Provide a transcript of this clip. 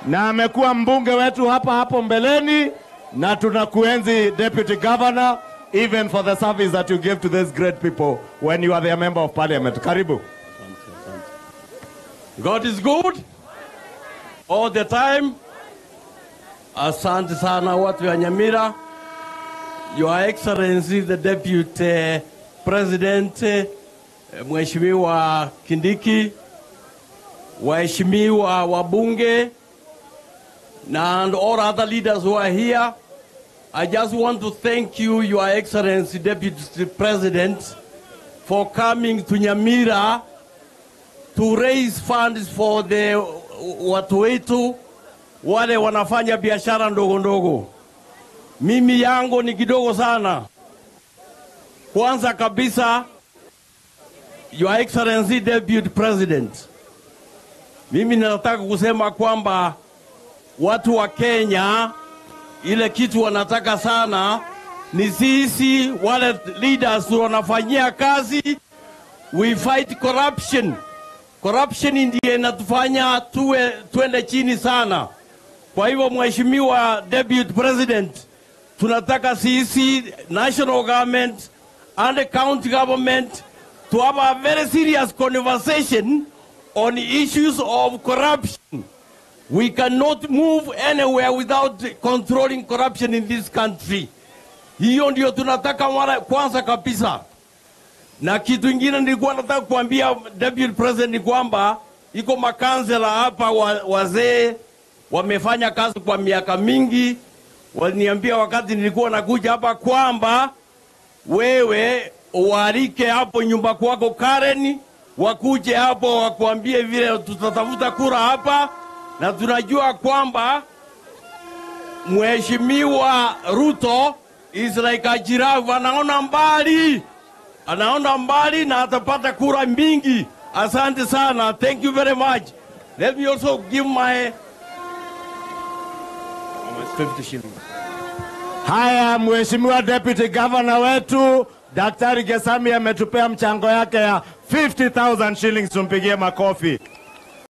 na amekuwa mbunge wetu hapa hapo mbeleni, na tunakuenzi, Deputy Governor, even for the service that you give to these great people when you are their member of parliament. Karibu. God is good all the time. Asante sana watu ya Nyamira. Your Excellency the Deputy President, Mheshimiwa Kindiki, waheshimiwa wabunge, and all other leaders who are here. I just want to thank you, Your Excellency Deputy President, for coming to Nyamira to raise funds for the watu wetu wale wanafanya biashara ndogo ndogo. Mimi yangu ni kidogo sana. Kwanza kabisa, Your Excellency Deputy President, mimi nataka kusema kwamba watu wa Kenya ile kitu wanataka sana ni sisi wale leaders wanafanyia kazi. We fight corruption. Corruption ndiye inatufanya tuwe tuende chini sana. Kwa hivyo, Mheshimiwa Deputy President, tunataka sisi national government and the county government to have a very serious conversation on issues of corruption. We cannot move anywhere without controlling corruption in this country. Hiyo ndio tunataka mara kwanza kabisa. Na kitu ingine nilikuwa nataka kuambia Deputy President ni kwamba iko makansela hapa wazee wamefanya kazi kwa miaka mingi. Waliniambia wakati nilikuwa nakuja hapa kwamba wewe ualike hapo nyumba kwako Karen, wakuje hapo wakuambie vile tutatafuta kura hapa, na tunajua kwamba Mheshimiwa Ruto is like a giraffe, anaona mbali na atapata kura mingi. Asante sana, thank you very much. Let me also give my 50 shillings. Haya, Mheshimiwa Deputy Governor wetu Daktari Gesami ametupea mchango yake ya 50,000 shillings, tumpigie makofi.